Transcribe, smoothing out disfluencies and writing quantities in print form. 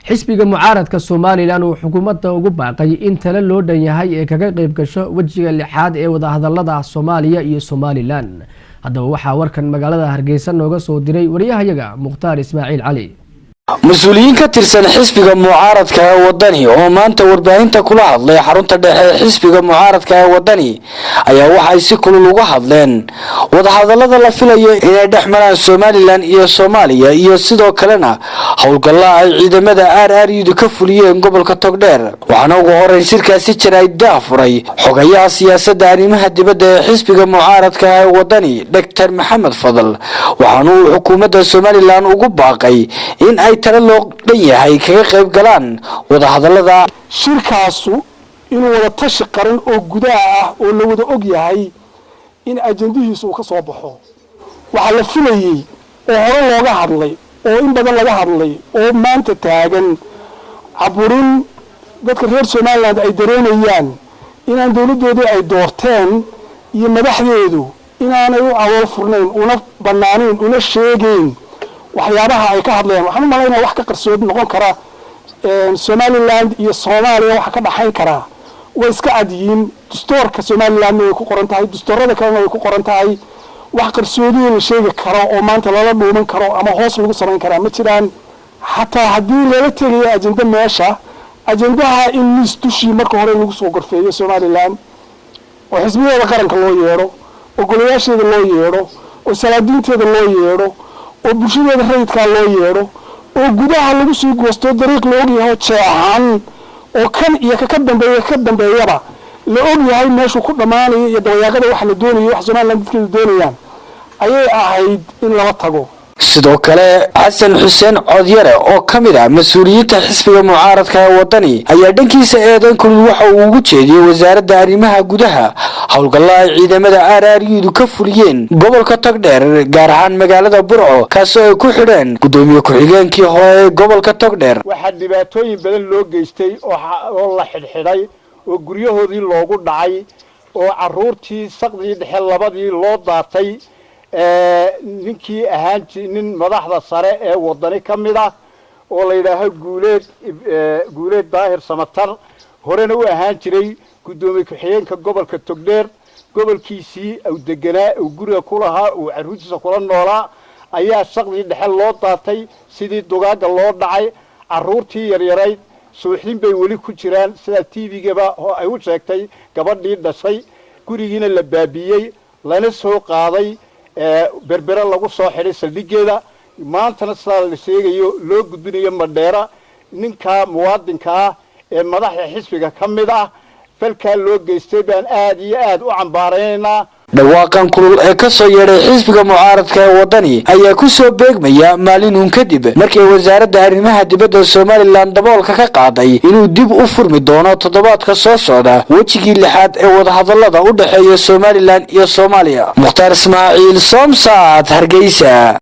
Xisbiga mucaaradka Somaliland uu xukuumadda ugu baaqay in tale loo dhan yahay ee kaga qeyb gasho wejiga lixaad ee wadahadalada Soomaaliya iyo Somaliland. Haddaba, waxaa warkan magaalada Hargeysa nooga soo diray wariyahayaga Mukhtaar Ismaaciil Cali. Mas-uuliyiin ka tirsan xisbiga mucaaradka ee Wadani oo maanta warbaahinta kula hadlay xarunta dhexe ee xisbiga mucaaradka ee Wadani ayaa waxay si kulul uga hadleen wadahadalada la filayo inay dhex maraan Somaliland iyo Soomaaliya, iyo sidoo kalena howlgalla ay ciidamada RRU ka fuliyeen gobolka Togdheer. Waxaana ugu horeyn shirkaasi jaraa'id furay xogayaha siyaasadda arrimaha dibadda ee xisbiga mucaaradka ee Wadani, Doctor Maxamed Fadal. Waxaana uu xukuumadda Somaliland ugu baaqay in ay tala loo dhan yahay kaga qayb galaan wadahadalada. Shirkaasu inuu wada tashi qaran oo gudaha ah oo la wada og yahay in ajandihiisu uu ka soo baxo. Waxaa la filayey oo hore looga hadlay oo in badan laga hadlay oo maanta taagan caburin dadka reer Somaliland ay dareemayaan inaan dawladdoodii ay doorteen iyo madaxdeedu inaanay u calool furnayn, una bannaanayn, una sheegayn waxyaabaha ay ka hadlayaan. Waxaan u malaynaya wax ka qarsood noqon kara Somaliland iyo Soomaaliya waxa ka dhaxayn karaa way iska cadyihiin. Dastuurka Somalilandna way ku qoran tahay, dastuurada kalena way ku qoran tahay. Wax qarsoodiyo la sheegi karo oo maanta lala dhuuman karo ama hoos lagu samayn karaa ma jiraan. Xataa haddii lala tegayo ajenda meesha, ajendaha in miis dushii marka hore lagu soo gorfeeyo Somaliland, oo xisbiyadeeda qaranka loo yeedho, oo golayaasheeda loo yeedho, oo salaadiinteeda loo yeedho, oo bulshadeeda rayidkaa loo yeedho, oo gudaha lagu sii goosto dariiq la ogyahay jeexan oo kan iyo kaka dambeeya ka dambeeyaba la ogyahay meeshuu ku dhammaanayo iyo dabayaaqada waxa la doonayo, waxa Somaliland dadkeeda doonayaan ayay ahayd in lala tago. Sidoo kale, Xasan Xuseen Codyare oo ka mid ah mas-uuliyiinta xisbiga mucaaradka ee Wadani ayaa dhankiisa eedan kulul waxa uu ugu jeediyey wasaaradda arrimaha gudaha howlgalla ay ciidamada RRU ka fuliyeen gobolka Togdheer, gaar ahaan magaalada Burco, kaasoo ay ku xidheen guddoomiye ku-xigeenkii hore ee gobolka Togdheer. Waxaa dhibaatooyin badan loo geystay oo la xidhxidhay oo guryahoodii loogu dhacay oo carruurtii saqdii dhexe labadii loo daatay ninkii ahaan nin madaxda sare ee Wadani ka mid ah oo la yidhaaho Guuleed, Guuleed Daahir Samatar, horena u ahaan jiray guddoomiye ku-xigeenka gobolka Togdheer. Gobolkiisii uu deganaa, uu guriga ku lahaa, uu carruurtiisa kula noolaa ayaa saqdii dhexe loo daatay, sidii dugaagga loo dhacay. Carruurtii yaryarayd suuxdin bay weli ku jiraan, sidaa TV-gaba oo ay u sheegtay gabadhii dhashay. Gurigiina la baabiiyey, lana soo qaaday, Berbere lagu soo xidhay saldhigeeda. Maantana sidaa la sheegayo loo gudbinayo Madheera. Ninka muwaadinka ah ee madaxda xisbiga ka mid ah falkaa loo geystay baan aad iyo aad u cambaaraynaynaa. Dhawaaqan kulul ee ka soo yeedhay xisbiga mucaaradka ee Wadani ayaa ku soo beegmaya maalinuun kadib markii wasaaradda arrimaha dibadda Somaliland daboolka ka qaaday inuu dib u furmi doono toddobaadka soo socda wejigii lixaad ee wadahadallada u dhexeeya Somaliland iyo Soomaaliya. Mukhtaar Ismaaciil, Somsad, Hargeysa.